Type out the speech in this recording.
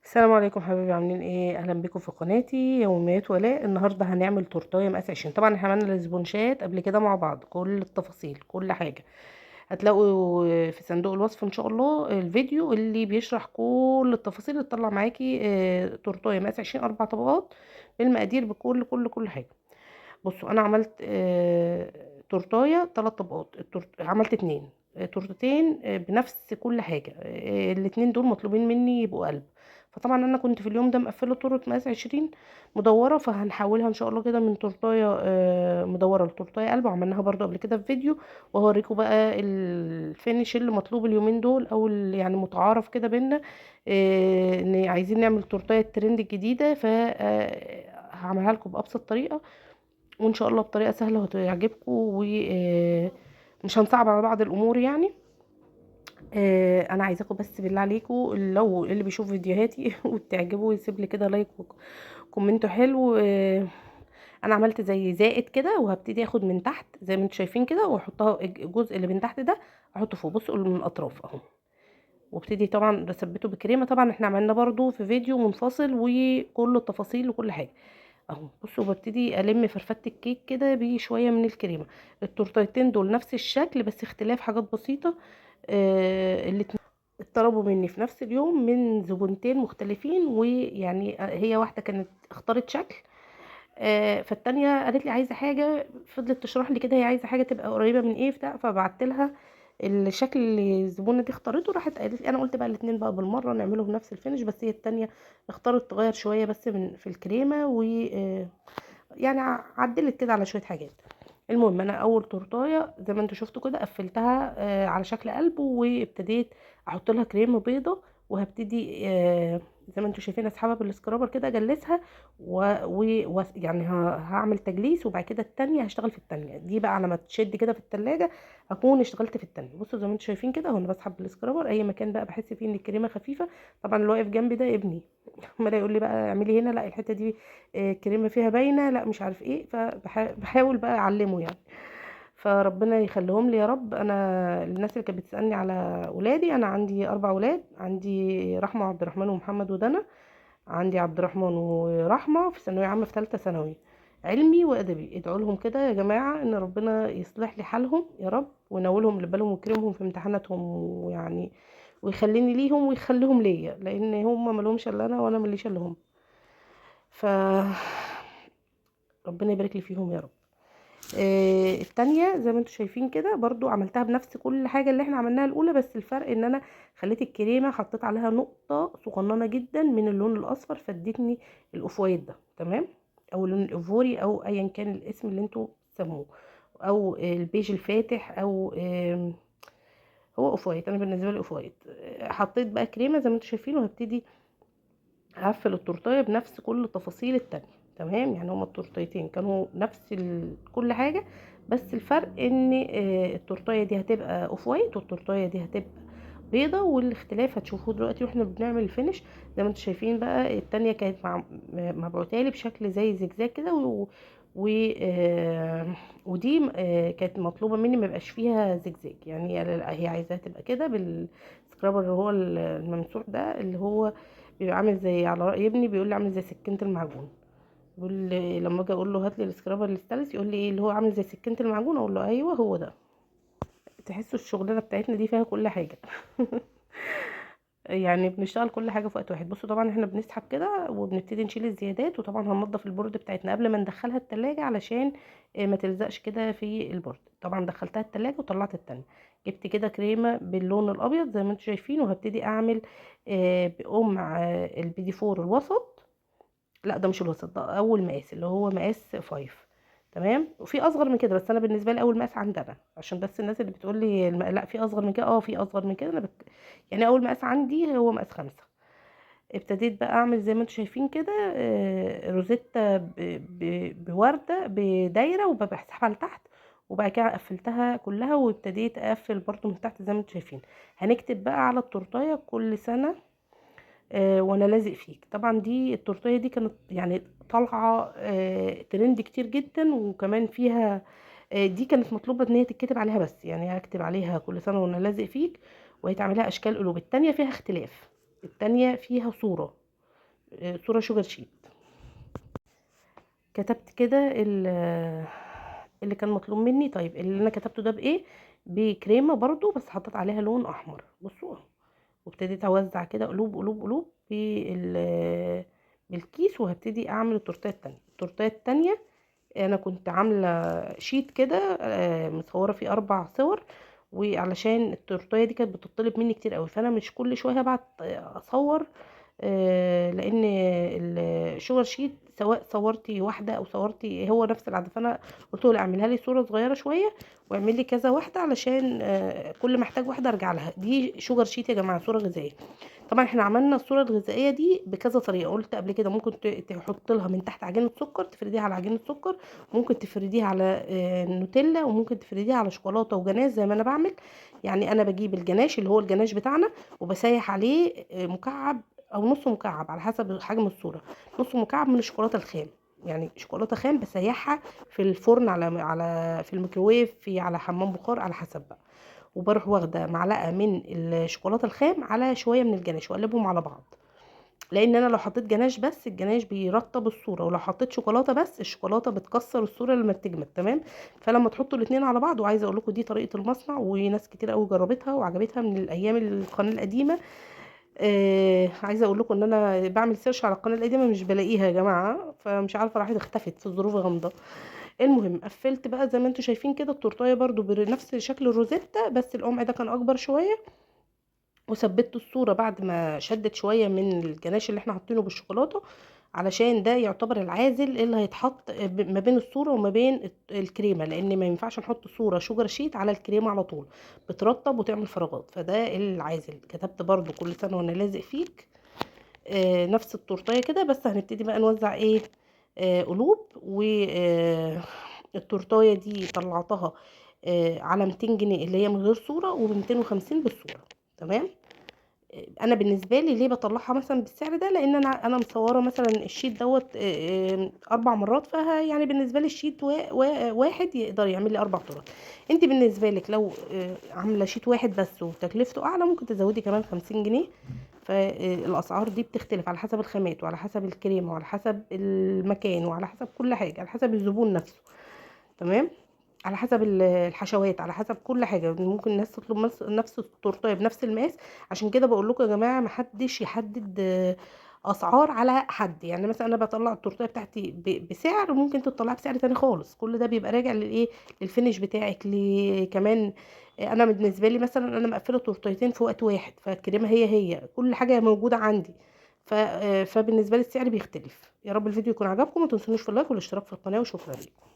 السلام عليكم حبايبي، عاملين ايه؟ اهلا بيكم في قناتي يوميات ولاء. النهارده هنعمل تورتايه مقاس 20. طبعا احنا عملنا الاسبونشات قبل كده مع بعض، كل التفاصيل كل حاجة هتلاقوا في صندوق الوصف ان شاء الله الفيديو اللي بيشرح كل التفاصيل اللي تطلع معاكي تورتايه مقاس 20 4 طبقات بالمقادير بكل كل كل حاجة. بصوا انا عملت تورتايه 3 طبقات، عملت 2 تورتتين بنفس كل حاجة، الاتنين دول مطلوبين مني يبقوا قلب. فطبعا انا كنت في اليوم ده مقفلة تورته مقاس 20 مدورة، فهنحولها ان شاء الله كده من تورتايه مدورة لتورتايه قلب، وعملناها برضو قبل كده في فيديو، وهوريكم بقى ال finish اللي مطلوب اليومين دول، او يعني متعارف كده بينا، ان عايزين نعمل تورتايه الترند الجديدة، ف هعملها لكم بابسط طريقه وان شاء الله بطريقة سهلة وهتعجبكم، ومش هنصعب على بعض الامور يعني. انا عايزاكم بس بالله عليكم لو اللي بيشوف فيديوهاتي وبتعجبه يسيب لي كده like و comment حلو. انا عملت زي زائد كده، وهبتدي اخد من تحت زي ما انتم شايفين كده، واحطها الجزء اللي من تحت ده احطه فوق، بصوا من الاطراف اهو، وابتدي طبعا بثبته بكريمه. طبعا احنا عملنا برضو في فيديو منفصل وكل التفاصيل وكل حاجة اهو. بصوا ببتدي الم فرفته الكيك كده بشوية من الكريمة. التورتيتين دول نفس الشكل بس اختلاف حاجات بسيطة. الاتنين اتطلبوا مني في نفس اليوم من زبونتين مختلفين، ويعني هي واحدة كانت اختارت شكل، فالتانية قالت لي عايزه حاجة، فضلت تشرح لي كده هي عايزه حاجة تبقى قريبه من ايه بتاع، فبعت لها الشكل اللي الزبونه دي اختارته، راحت قالت لي انا قلت بقى الاتنين بقى بالمرة نعمله بنفس ال finish، بس هي التانية اختارت تغير شوية بس من في الكريمة، و يعني عدلت كده على شوية حاجات. المهم انا اول تورتايه زي ما انتوا شفتوا كده قفلتها على شكل قلب، وابتديت احط لها كريمة بيضة، وهبتدي زي ما انتوا شايفين اسحبها بال scraper كده اجلسها، يعني هعمل تجليس، وبعد كده التانية هشتغل في التانية دي بقى على ما تشد كده في التلاجة هكون اشتغلت في التانية. بصوا زي ما انتوا شايفين كده اهو، انا بسحب بال scraper اي مكان بقى بحس فيه ان الكريمة خفيفة. طبعا اللي واقف جنبي ده ابني عمال يقول لي بقى اعملي هنا، لا الحتة دي الكريمة فيها باينة، لا مش عارف ايه، فبحاول بقى اعلمه يعني، فربنا يخليهم لي يا رب. انا الناس اللي كانت بتسالني على ولادي، انا عندي 4 ولاد، عندي رحمه وعبد الرحمن ومحمد ودنا. عندي عبد الرحمن ورحمة في ثانوية عامة في ثالثة ثانوي علمي وادبي. ادعوا لهم كده يا جماعة ان ربنا يصلح لي حالهم يا رب، وينولهم اللي بالهم ويكرمهم في امتحاناتهم، ويعني ويخليني ليهم ويخليهم ليا، لان هم ما لهمش الا انا وانا ماليش الا هم، ف ربنا يبارك لي فيهم يا رب. التانية زي ما انتم شايفين كده برضو عملتها بنفس كل حاجة اللي احنا عملناها الأولى، بس الفرق ان انا خليت الكريمة حطيت عليها نقطة صغننة جدا من اللون الأصفر، فادتني ال off white ده، تمام، او اللون الإيفوري او ايا كان الاسم اللي انتوا تسموه، او البيج الفاتح، او هو off white، انا بالنسبة لي off white. حطيت بقى كريمة زي ما انتم شايفين، وهبتدي هقفل التورتايه بنفس كل تفاصيل التانية، تمام. يعني هما التورتيتين كانوا نفس كل حاجة، بس الفرق ان التورتايه دي هتبقى off white والتورتايه دي هتبقى بيضة، والاختلاف هتشوفوه دلوقتي واحنا بنعمل ال finish. زي ما انتم شايفين بقى التانية كانت مبعوتالي لي بشكل زي زجزاج كده، ودي كانت مطلوبة مني ما يبقاش فيها زجزاج، يعني هي عايزاها تبقى كده بال scraper اللي هو الممسوح ده، اللي هو بيبقى عامل زي، على رأي ابني بيقول لي عامل زي سكينة المعجون، بيقول لي لما اجي اقول له هات لي ال scraper الستانلس يقول لي ايه اللي هو عامل زي سكينة المعجون، اقول له ايوه هو ده. تحسوا الشغلانة بتاعتنا دي فيها كل حاجة يعني بنشتغل كل حاجة في وقت واحد. بصوا طبعا احنا بنسحب كده وبنبتدي نشيل الزيادات، وطبعا هننضف ال board بتاعتنا قبل ما ندخلها التلاجة علشان ما تلزقش كده في ال board. طبعا دخلتها التلاجة وطلعت التانية، جبت كده كريمة باللون الابيض زي ما انتم شايفين، وهبتدي اعمل بقمع البيدي فور الوسط، لا ده مش الوسط، ده اول مقاس اللي هو مقاس 5، تمام. وفي اصغر من كده، بس انا بالنسبة لي اول مقاس عندنا، عشان بس الناس اللي بتقول لي لا في اصغر من كده، في اصغر من كده، انا يعني اول مقاس عندي هو مقاس 5. ابتديت بقى اعمل زي ما انتم شايفين كده، روزيتا بورده بدايره، وبسحبها لتحت، وبعد كده قفلتها كلها، وابتديت اقفل برضو من تحت زي ما انتم شايفين. هنكتب بقى على التورتايه كل سنة، وانا لازق فيك. طبعا دي التورتايه دي كانت يعني طالعه، ترند كتير جدا، وكمان فيها، دي كانت مطلوبه ان هي تتكتب عليها، بس يعني هكتب عليها كل سنة وانا لازق فيك، وهيتعملها اشكال قلوب. التانية فيها اختلاف، التانية فيها صوره، صوره sugar sheet. كتبت كده اللي كان مطلوب مني. طيب اللي انا كتبته ده بايه؟ بكريمه برضو بس حطيت عليها لون احمر. بصوا اهو، وابتديت اوزع كده قلوب قلوب قلوب بالكيس. وهبتدي اعمل التورتيه التانية. التورتيه التانية انا كنت عامله sheet كده مصوره فيه 4 صور، وعلشان التورتيه دي كانت بتطلب مني كتير قوي، فانا مش كل شوية هبعت اصور، لان ال sugar sheet سواء صورتي واحدة او صورتي هو نفس العدد، فانا قلت له اعملها لي صوره صغيرة شوية واعمل لي كذا واحدة علشان كل ما احتاج واحدة ارجع لها. دي sugar sheet يا جماعة، صوره غذائية. طبعا احنا عملنا الصورة الغذائية دي بكذا طريقه، قلت قبل كده ممكن تحط لها من تحت عجينه سكر، تفرديها على عجينه سكر، ممكن تفرديها على نوتيلا، وممكن تفرديها على شوكولاتة وجناش زي ما انا بعمل. يعني انا بجيب الجناش اللي هو الجناش بتاعنا وبسيح عليه مكعب او نص مكعب على حسب حجم الصورة، نص مكعب من الشوكولاتة الخام، يعني شوكولاتة خام بسيحها في الفرن على في الميكروويف، في على حمام بخار على حسب بقى. وبروح واخده معلقه من الشوكولاتة الخام على شوية من الجناش واقلبهم على بعض، لان انا لو حطيت جناش بس الجناش بيرطب الصورة، ولو حطيت شوكولاتة بس الشوكولاتة بتكسر الصورة لما بتجمد. تمام. فلما تحطوا الاثنين على بعض، وعايزه اقول لكم دي طريقه المصنع وناس كتير قوي جربتها وعجبتها من الايام القناة القديمة. عايزه اقول لكم ان انا بعمل search على القناة القديمة مش بلاقيها يا جماعة، فمش عارفه راحت اختفت في ظروف غامضة. المهم قفلت بقى زي ما انتم شايفين كده التورتايه برضو بنفس شكل الروزيتا، بس القمع ده كان اكبر شوية، وثبت الصورة بعد ما شدت شوية من الجناش اللي احنا حاطينه بالشوكولاته، علشان ده يعتبر العازل اللي هيتحط ما بين الصورة وما بين الكريمة، لان ما ينفعش نحط صوره sugar sheet على الكريمة على طول، بترطب وتعمل فراغات، فده العازل. كتبت برضو كل سنة وانا لازق فيك، نفس التورتايه كده، بس هنبتدي بقى نوزع ايه، قلوب. والتورتايه دي طلعتها على 200 جنيه اللي هي من غير صوره، و 250 بالصورة. تمام. انا بالنسبة لي ليه بطلعها مثلا بالسعر ده؟ لان انا مصوره مثلا ال sheet دوت 4 مرات، فها يعني بالنسبة لي ال sheet واحد يقدر يعمل لي 4 تورت. انت بالنسبة لك لو عامله sheet واحد بس وتكلفته اعلى ممكن تزودي كمان 50 جنيه. فالاسعار دي بتختلف على حسب الخامات وعلى حسب الكريمة وعلى حسب المكان وعلى حسب كل حاجة، على حسب الزبون نفسه. تمام. على حسب الحشوات، على حسب كل حاجة. ممكن الناس تطلب نفس التورتيه بنفس المقاس. عشان كده بقول لكم يا جماعة محدش يحدد اسعار على حد. يعني مثلا انا بطلع التورتيه بتاعتي بسعر، وممكن تطلعها بسعر تاني خالص. كل ده بيبقى راجع للايه، لل finish بتاعك. كمان انا بالنسبة لي مثلا انا مقفلة تورتيتين في وقت واحد، فالكريمه هي كل حاجة موجودة عندي، فبالنسبه لي السعر بيختلف. يا رب الفيديو يكون عجبكم، ما تنسونيش في ال like والاشتراك في القناة، وشكرا لكم.